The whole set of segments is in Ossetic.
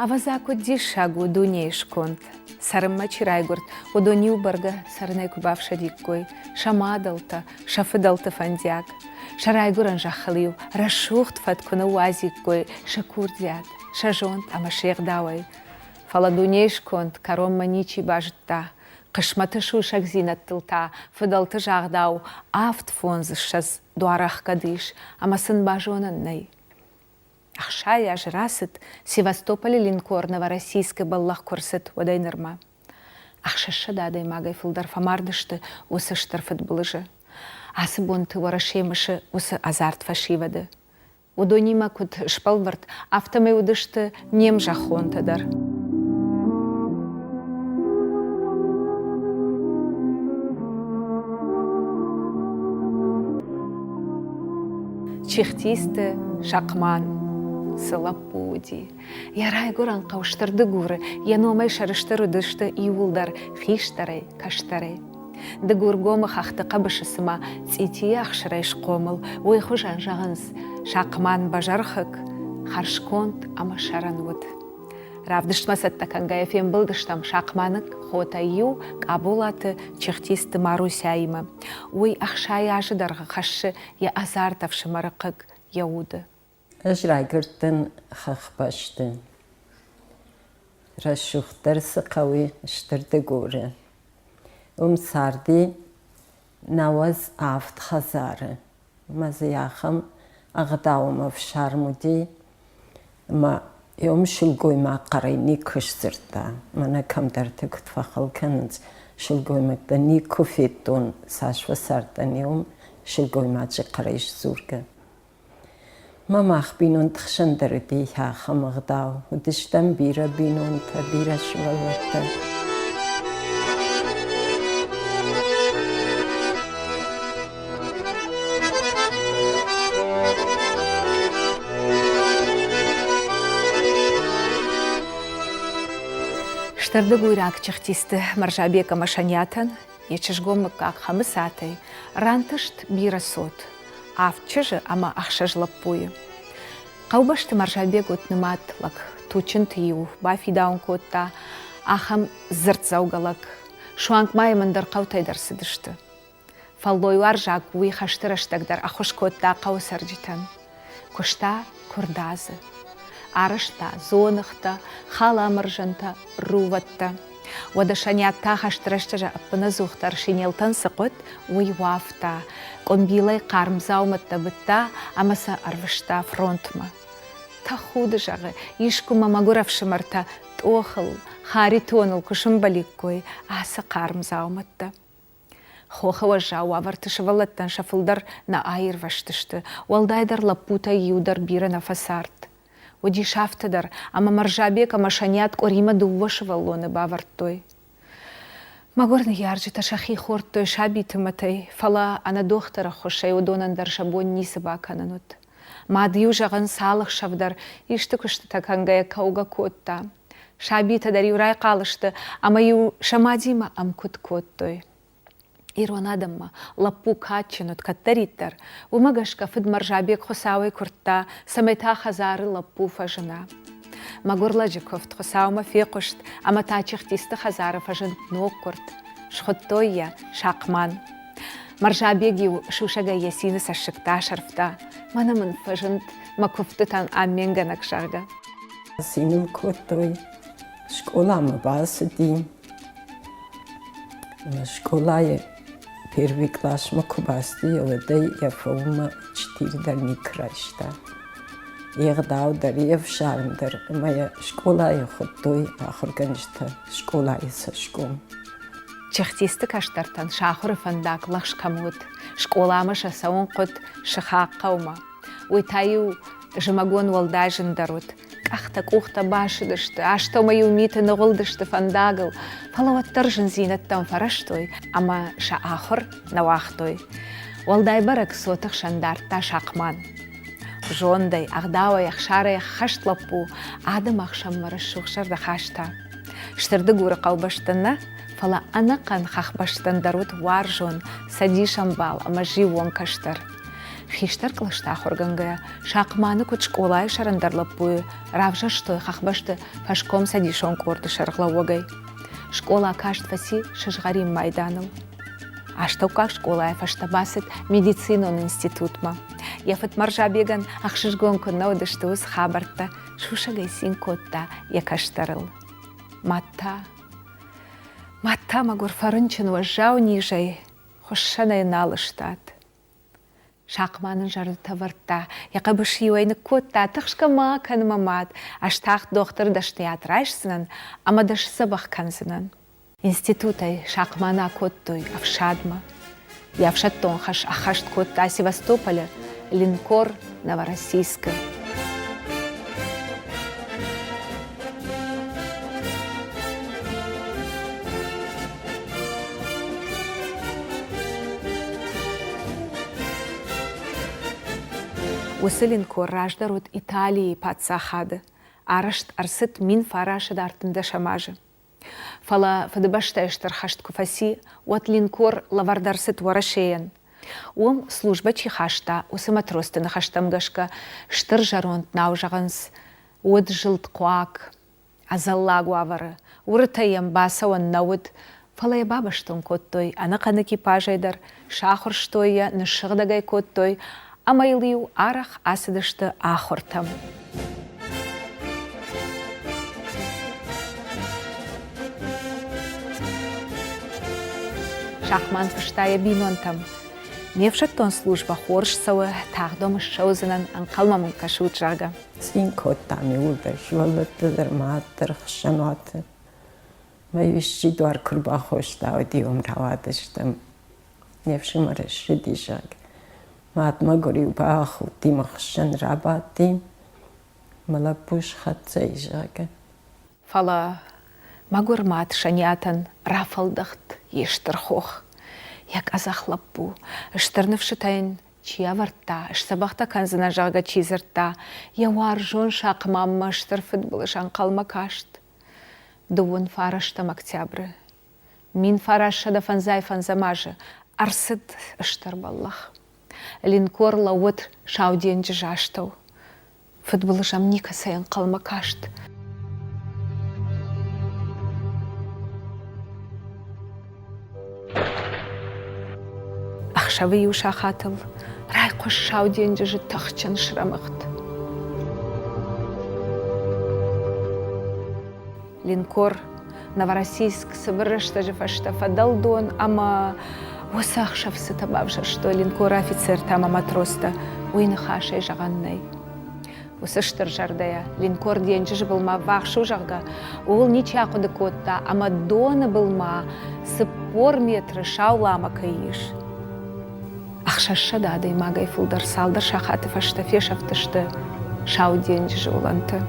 Ӕвӕдза, куыд диссаг у дунейы сконд. Цӕрынмӕ чи райгуырд, уыдон-иу бӕргӕ цӕрынӕй куы бафсӕдиккой сӕ мадӕлтӕ, сӕ фыдӕлты фӕндиаг. Сӕ райгуырӕн зӕххыл-иу рӕсугъд фӕд куы ныууадзиккой сӕ курдиат, сӕ зонд ӕмӕ се гъдауӕй. Фӕлӕ дунейы сконд кӕронмӕ ничи базыдта. Хъысмӕты сусӕгдзинӕдтыл та фыдӕлты загъдау 57 дуарӕхгӕд ис ӕмӕ сын базонӕн нӕй. 60 азы рацыд, Севастополы линкор Новороссийскы бӕллӕх куы рцыд, уӕдӕй нырмӕ. 600 адӕймагӕй фылдӕр фӕмард сты уыцы стыр фыдбылызы. Ацы бонты Уӕрӕсе мысы уыцы ӕдзард фӕсивӕды. Уыдонимӕ куыд сбӕлвырд, афтӕмӕй уыдысты не мзӕххонтӕ дӕр. Чихтисты Сахъман цы лӕппу уыди! Йӕ райгуырӕн хъӕу Стыр Дыгуры йӕ номӕй сӕрыстыр уыдысты иууылдӕр хистӕрӕй, кӕстӕрӕй. Дыгургомы хӕхты хъӕбысы цыма цъитийы ӕхсырӕй схъомыл, уый хуызӕн зӕгъынц, Сахъман бӕзӕрхыг, хӕрзконд ӕмӕ сӕрӕн уыд. Равдыстмӕ цӕттӕ кӕнгӕйӕ фембӕлдыстӕм Сахъманы хотӕй иу Къаболаты Чихтисты Марусяимӕ. Уый 60 азы дӕргъы хӕссы йӕ ӕдзард ӕфсымӕры хъыг йӕ уды. Ӕз райгуырдтӕн хӕхбӕсты. Рӕсугъддӕр цы хъӕуы Стыр Дыгуры. Уым царди 97 хӕдзары. Ӕмӕ дзы ахӕм ӕгъдау ӕмӕ ӕфсарм уыди, ӕмӕ уым сылгоймаг хъӕрӕй никуы сдзырдта. Мӕнӕ кӕмдӕрты куыд фӕхыл кӕнынц, сылгоймӕгтӕ никуы федтон, цас фӕцардтӕн уым сылгоймаджы хъӕрӕй сдзургӕ. Мӕ мах бинонты хсӕн дӕр уыди ахӕм ӕгъдау. Уыдыстӕм бирӕ бинонтӕ, бирӕ сывӕллӕттӕ. Стырдыгуйраг Чихтисты Мырзабек ӕмӕ Сӕниатӕн йӕ чызгон мыггаг Хӕмыцатӕй рантыст бирӕ цот, авд чызджы ӕмӕ ӕхсӕз лӕппуйы. Хъӕубӕсты Мырзабег уыд нымад лӕг, тучынты-иу бафидауын кодта ахӕм дзырддзӕугӕ лӕг. Суанг ма йӕм ӕндӕр хъӕутӕй дӕр цыдысты. Фӕллойуарзаг уый хӕсты рӕстӕг дӕр ӕххуыс кодта хъӕуы цӕрджытӕн. Куыста куырдадзы. Арӕзта дзоныгътӕ, халамӕрзӕнтӕ, рувӕттӕ. Уӕдӕ Сӕниат та хӕсты рӕстӕджы ӕппынӕдзухдӕр шинелтӕн цы хъуыд, уый уӕфта, къуымбилӕй хъарм дзаумӕттӕ быдта ӕмӕ сӕ ӕрвыста фронтмӕ. Тӕхуды, зӕгъы, искуы мӕ мӕгуыр ӕфсымӕртӕ Тъохыл, Харитоныл куы сымбӕликкой ацы хъарм дзаумӕттӕ. Хохы уӕззау уавӕрты сывӕллӕттӕн сӕ фылдӕр нӕ аирвӕзтысты, уӕлдайдӕр лӕппутӕй иу дӕр бирӕ нӕ фӕцард. Уыдис афтӕ дӕр, ӕмӕ Мырзабег ӕмӕ Сӕниат къуыримӕ дыууӕ сывӕллоны бавӕрдтой. Мӕгуыр ныййарджытӕ сӕхи хордтой сабиты мӕтӕй, фӕлӕ ӕнӕ дохтыры ӕххуысӕй уыдонӕн дӕр сӕ бон ницы бакӕнын уыд. Мад-иу, зӕгъын, алы хсӕв дӕр исты куыстытӕ кӕнгӕйӕ кӕугӕ кодта. Сабитӕ дӕр-иу райхъал сты ӕмӕ-иу сӕ мадимӕ ӕмкуыд кодтой. Ирон адӕммӕ лӕппу кадджын уыд кӕддӕриддӕр, уымӕ гӕсгӕ фыд Мырзабег Хуыцауӕй куырдта, цӕмӕй та хӕдзары лӕппу фӕзына. Мӕгуыр лӕджы куывд Хуыцаумӕ фехъуыст ӕмӕ та Чихтисты хӕдзары фӕзынд ноггуырд. Схуыдтой йӕ Сахъман. Мырзабег-иу сусӕгӕй йӕ цины цӕссыгтӕ асӕрфта, мӕнӕ мын фӕзынд мӕ куывдтытӕн амменгӕнӕг, зӕгъгӕ. Цин ыл кодтой, скъоламӕ бацыди. Ӕмӕ скъолайы первый къласмӕ куы бацыди, уӕд ӕй йӕ фӕуынмӕ четыре дӕр никуы райста. Йе гъдау дӕр, йе фсарм дӕр ӕмӕ йӕ скъолайы хуыдтой ахуыргӕнджытӕ скъолайы цӕсгом. Чихтисты кӕстӕртӕн сӕ ахуыры фӕндаг лӕгъз кӕм уыд, скъоламӕ сӕ цӕуын хъуыд сыхаг хъӕумӕ. Уый та-иу зымӕгон уӕлдай зындӕр уыд. Къӕхтӕ-къухтӕ басыдысты, астӕумӕ-иу миты ныгъуылдысты фӕндагыл, фӕлӕ уӕддӕр зындзинӕдтӕм фӕрӕзтой ӕмӕ сӕ ахуыр нӕ уагътой. Уӕлдай бӕрӕг цоты хсӕн дардта Сахъман. Зондӕй, ӕгъдауӕй, ӕхсарӕй ӕххӕст лӕппу адӕмы ӕхсӕнмӕ рӕсугъд зӕрдӕ хаста. Стыр Дыгуры хъӕубӕстӕ нӕ, фӕлӕ ӕнӕхъӕн хӕхбӕстӕн дӕр уыд уарзон, цӕдисӕмбал ӕмӕ зиууон кӕстӕр. Хистӕр кълӕсты ахуыргӕнгӕйӕ, Сахъманы куыд скъолайы сӕрӕндӕр лӕппуйы равзӕрстой хӕхбӕсты фӕскомцӕдисон къорды сӕргълӕууӕгӕй. Скъола каст фӕци сызгъӕрин майданыл. Астӕуккаг скъолайы фӕстӕ бацыд медицинон институтмӕ. Йӕ фыд Мӕрзабегӕн ӕхсызгон куыннӕ уыдысты уыцы хабӕрттӕ, сусӕгӕй цин кодта йӕ кӕстӕрыл. Мад та, мад та мӕгуыр фӕрынчын уӕззау низӕй, хуыссӕнӕй нал стад. Сахъман ын зӕрдӕтӕ вӕрдта, йӕ хъӕбыс-иу ӕй ныккодта, тыхсгӕ ма кӕн, мӕ мад, ӕз тагъд дохтыры дӕсныйад райсдзынӕн ӕмӕ дӕ сдзӕбӕх кӕндзынӕн. Институтӕй Сахъман акодтой ӕфсадмӕ. Йӕ ӕфсӕддон хӕс ӕххӕст кодта Севастополы линкор Новороссийскы. Уыцы линкор раздӕр уыд Италийы паддзахады, арӕзт ӕрцыд 1913 азы. Фӕлӕ Фыдыбӕстӕйы Стыр хӕст куы фӕци, уӕд линкор лӕвӕрд ӕрцыд Уӕрӕсейӕн. Уым службӕ чи хаста, уыцы матросты ныхӕстӕм гӕсгӕ стыр зӕронд нау зӕгъынц, уыд зылдхъуаг, ӕдзӕллаг уавӕры, уырытӕ йӕм бацӕуӕн нӕ уыд, фӕлӕ йӕ бабӕстон кодтой ӕнӕхъӕн экипажӕй дӕр, сахуырстой йӕ, ныссыгъдӕг ӕй кодтой ӕмӕ йыл-иу арӕх ацыдысты ахуыртӕм. Сахман фыста йӕ бинонтӕм: Ме фсӕддон службӕ хорз цӕуы, тагъд уӕм ссӕудзынӕн, ӕнхъӕлмӕ мын кӕсут, зӕгъгӕ. Цин кодтам иууылдӕр, сывӕллӕттӕ дӕр, мад дӕр хсӕнуаты. Мӕ исчи дуар куы рбахоста, уӕд-иу ӕм рауадыстӕм. Не фсымӕр ссыди, зӕгъгӕ. Мад мӕгуыр-иу бахудти мӕ хуыссӕн рабадти. Мӕ лӕппу схӕццӕ и, зӕгъгӕ. Фӕлӕ мӕгуыр мад Сӕниатӕн рафӕлдӕхт йе стыр хох. Йӕ къӕдзӕх лӕппу, стыр ныфсытӕ йын чи ӕвӕрдта, сдзӕбӕхтӕ кӕндзынӕ, зӕгъгӕ, чи дзырдта, йӕ уарзон сахъмаммӕ стыр фыдбылыз ӕнхъӕлмӕ каст. Дыууын фарӕстӕм октябры 1955 азы ӕрцыд стыр бӕллӕх. Линкор лӕууыд Сау денджызы астӕу. Фыдбылыз ӕм никӕцӕй ӕнхъӕлмӕ каст. Ӕхсӕвы иу сахатыл райхъуыст Сау денджызы тыхджын срӕмыгъд. Линкор Новороссийск цыбыр рӕстӕджы фӕстӕ фӕдӕлдон ӕмӕ уыцы ӕхсӕв цытӕ бавзӕрстой линкоры афицертӕ ӕмӕ матростӕ, уый ныхасӕй зӕгъӕн нӕй. Уыцы стыр зӕрдӕйӕ линкор денджызы былмӕ ӕввахс у, зӕгъгӕ, ууыл ничи ахъуыды кодта ӕмӕ доны былмӕ 40 метры сау ламӕ кӕй ис. 600 адӕймагӕй фылдӕр цалдӕр сахаты фӕстӕ фесӕфтысты Сау денджызы уылӕнты.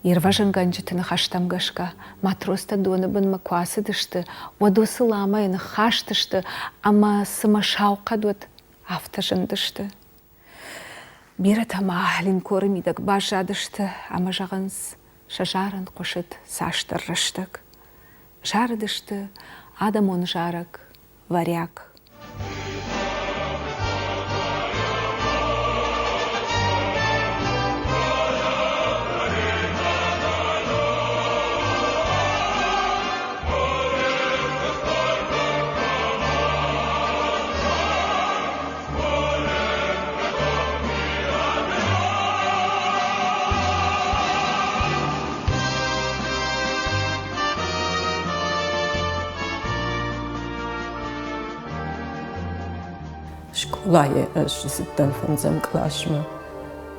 Ирвӕзынгӕнджыты ныхӕстӕм гӕсгӕ, матростӕ доны бынмӕ куы ацыдысты, уӕд уыцы ламӕйы ныххастысты ӕмӕ цыма сау хъӕд уыд, афтӕ зындысты. Бирӕтӕ ма линкоры мидӕг баззадысты ӕмӕ зӕгъынц, сӕ зарын хъуысыд цасдӕр рӕстӕг. Зарыдысты адӕмон зарӕг «Варяг». Скъолайы ӕз цыдтӕн фӕндзӕм къласмӕ.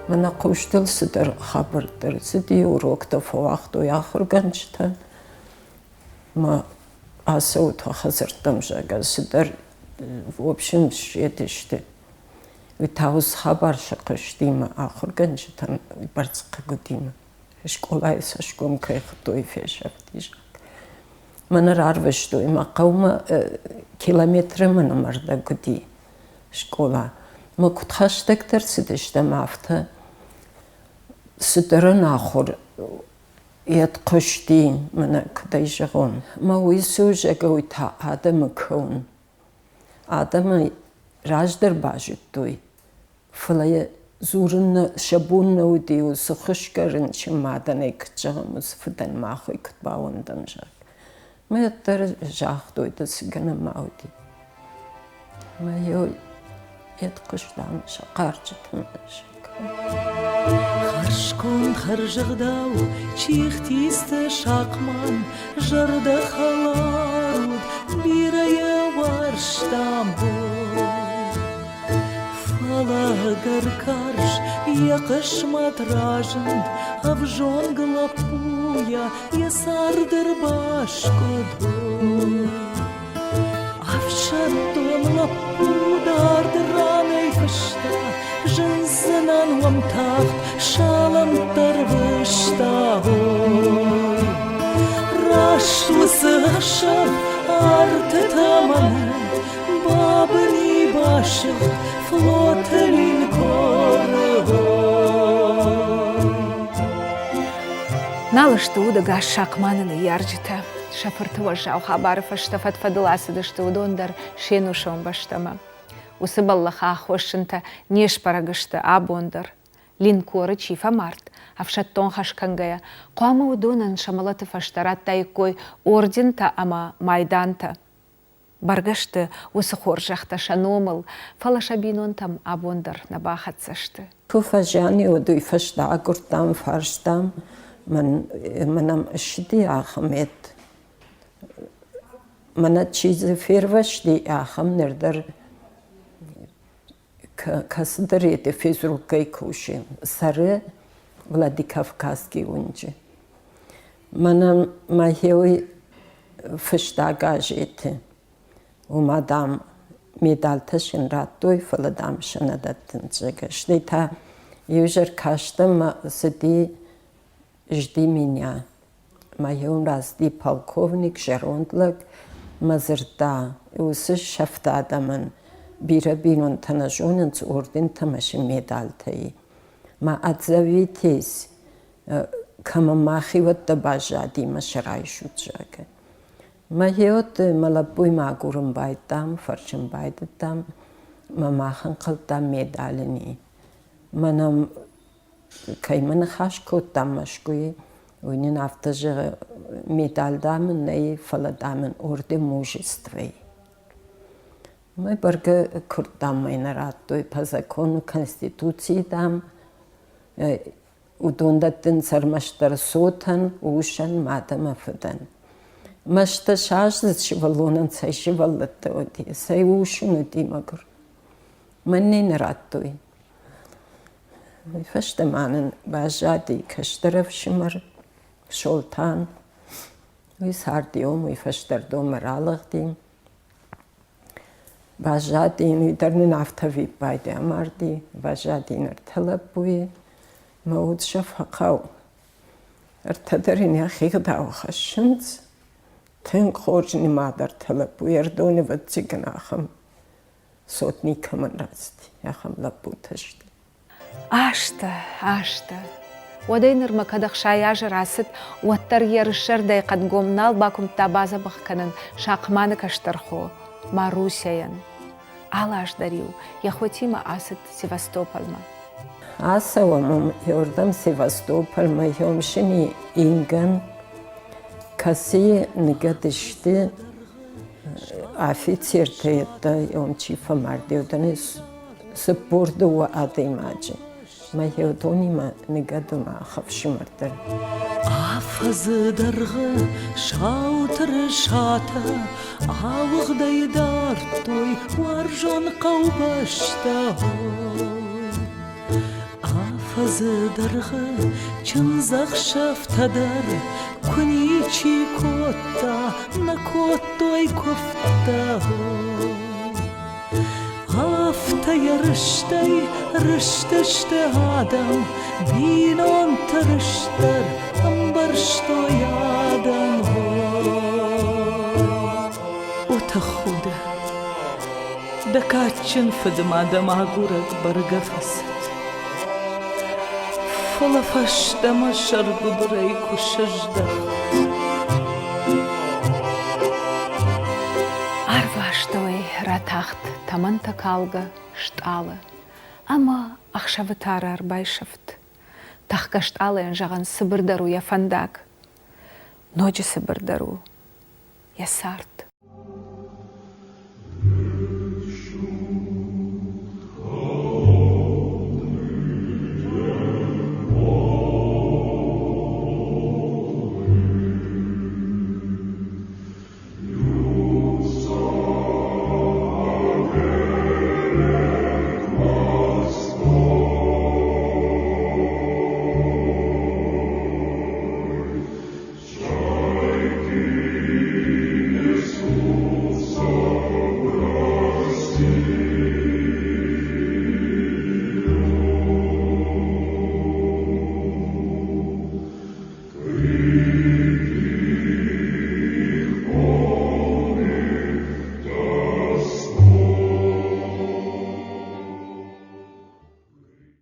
Мӕнӕ хъустыл цыдӕр хабӕрттӕ рцыди, уроктӕ фӕуагътой ахуыргӕнджытӕ. Мӕ ацӕут уӕ хӕдзӕрттӕм, зӕгъгӕ, цыдӕр, в общем, ссыдысты. Уый та уыцы хабар сыхъуысти мӕ ахуыргӕнджытӕн уыйбӕрц хъыг уыди мӕ скъолайы цӕсгом кӕй хуыдтой, фесӕфти, зӕгъгӕ. Мӕн ӕрӕрвыстой мӕ хъӕумӕ километры мӕнӕм ӕрдӕг уыди скъола. Мӕ куыд хӕстӕгдӕр цыдыстӕм, афтӕ цыдӕр ӕнахуыр йед хъуысти, мӕнӕ куыдӕй зӕгъон. Мӕ уый сусӕг, уый та адӕмы кӕуын. Адӕмӕй раздӕр базыдтой, фӕлӕ йӕ дзурын сӕ бон нӕ уыди, уыцы хуысгӕ рынчын мадӕн ӕй куыд зӕгъӕм, уыцы фыдӕн мах ӕй куыд бауӕндӕм, зӕгъгӕ. Мӕ дӕр загътой, ды цы гӕнӕн ма уыди. Мӕ йед хъуыстам сӕ хъарджытӕм. Хӕрзконд, хӕрзӕгъдау, чихтисты сахъман, зӕрдӕхӕлар уыд, бирӕ йӕ уарзтам. Фӕлӕ ӕгӕр карз йӕ хъысмӕт разынд, ӕвзонг лӕппуйӕ йӕ цард ӕрбаскъуыд. Ӕфсӕддон лӕппу дард ранӕй фыста, Зындзынӕн уӕм тагъд, салӕмттӕ рвыста. Ой, раст уыцы ӕхсӕв арты тӕмӕны Бабыни басыгъд флоты линкоры. Нал сты удӕгас Сахъманы ныййарджытӕ. Сӕ фырты уӕззау хабары фӕстӕ фӕд-фӕдыл ацыдысты уыдон дӕр се нусон бӕстӕмӕ. Уыцы бӕллӕхы аххосджынтӕ не сбӕрӕг сты абон дӕр. Линкоры чи фӕмард, ӕфсӕддон хӕс кӕнгӕйӕ, хъуамӕ уыдонӕн сӕ мӕлӕты фӕстӕ радтаиккой ордентӕ ӕмӕ майдантӕ. Бӕргӕ сты уыцы хорзӕхтӕ сӕ номыл, фӕлӕ сӕ бинонтӕм абон дӕр нӕ бахӕццӕ сты. Куы фӕзиан и, уӕд уый фӕстӕ агуырдтам, фарстам, мӕн, мӕнӕм ссыди Ахмед. Мӕнӕ чи дзы фервӕзти, ахӕм ныр дӕр кӕцыдӕр еты физруккӕй кусы, цӕры Владикавказский уынджы. Мӕнӕн мӕхеуый фыста газеты, уымӕ, дам, медалтӕ сын радтой, фӕлӕ, дам, сӕ нӕ дӕттынц, зӕгъгӕ. Стӕй та иу изӕр кастӕн мӕ цыди «Жди меня». Мӕ рацыди полковник, зӕронд лӕг, мӕ дзырдта, уыцы сӕфт адӕмӕн бирӕ бинонтӕ нӕ зонынц ордентӕ ӕмӕ сын медалтӕй. Ма отзовитесь, кӕмӕ ма хиуӕттӕ баззади мӕ сӕ райсут, зӕгъгӕ. Мӕ хиуӕтты мӕ лӕппуимӕ агурын байдыдтам, фӕрсын байдыдтам, мӕ мах ӕнхъӕлдтам медаль ын и. Мӕнӕ кӕимӕ ныхас кодтам Мӕскуыйы, уый нын афтӕ зӕгъы, медаль, дам, ын нӕй, фӕлӕ, дам, ын орден мужествӕй. Мӕ бӕргӕ куырдтам, мӕ нӕ радтой по закону Конституцийы, дам, уыдон дӕттынц ӕрмӕстдӕр цотӕн, усӕн, мад ӕмӕ фыдӕн. Мӕстӕ саздзыд сывӕллонӕн цӕй сывӕллӕттӕ уыди, цӕй ус ын уыди, мӕгуыр. Мӕн не радтой. Уый фӕстӕ ма нын баззади кӕстӕр ӕфсымӕр Солтан. Уый царди уым, уый фӕстӕрдоммӕ ралыгъди. Баззади уый дӕр нын афтӕ ӕвиппайды амарди. Баззади нын ӕртӕ лӕппуйы. Мӕ уд сӕ фӕхъӕу. Ӕртӕ дӕр ын йӕхи гъдау хӕссынц. Тынг хорз нымад ӕртӕ лӕппуйы Ӕрыдоны ӕвӕццӕгӕн ахӕм цот никӕмӕн рацыди, ахӕм лӕппутӕ сты. Азтӕ, азтӕ. Уӕдӕй нырмӕ кӕд 60 азы рацыд, уӕддӕр йӕ рыссӕрдӕй хъӕдгом нал бакуымдта бадзӕбӕх кӕнын Сахъманы кӕстӕр хо Марусяйӕн. Алы аз дӕр-иу йӕ хотимӕ ацыд Севастополмӕ. Ацӕуӕм ӕм еуырдӕм Севастополмӕ, еумсыни ингӕн, кӕцыйы ныгӕд сты афицертӕ йедтӕ, уым чи фӕмард, уыдоны 42 адӕймаджы. Мӕ уыдонимӕ ныгӕд мах ӕфсымӕр дӕр. Афӕдзы дӕргъы сау тырысатӕ ауыгъдӕй дардтой уарзон хъӕубӕстӕ. Афӕдзы дӕргъы чындзӕхсӕвтӕ дӕр куы ничи кодта, нӕ кодтой куывдтӕ. Афтӕ йӕ рыстӕй рыстысты адӕм, бинонты рыстдӕр ӕмбӕрстой адӕм. О, тӕхуды, дӕ кадджын фыдмӕ дӕм агурӕг бӕргӕ фӕцыд. Фӕлӕ фӕстӕмӕ сӕргуыбырӕй куы сыздӕхт. Арвы астӕуӕй ратахт тӕмӕнтӕ калгӕ стъалы ӕмӕ ӕхсӕвы тары ӕрбайсӕфт. Тӕхгӕ стъалыйӕн зӕгъӕн цыбырдӕр у йӕ фӕндаг, ноджы цыбырдӕр у йӕ цард.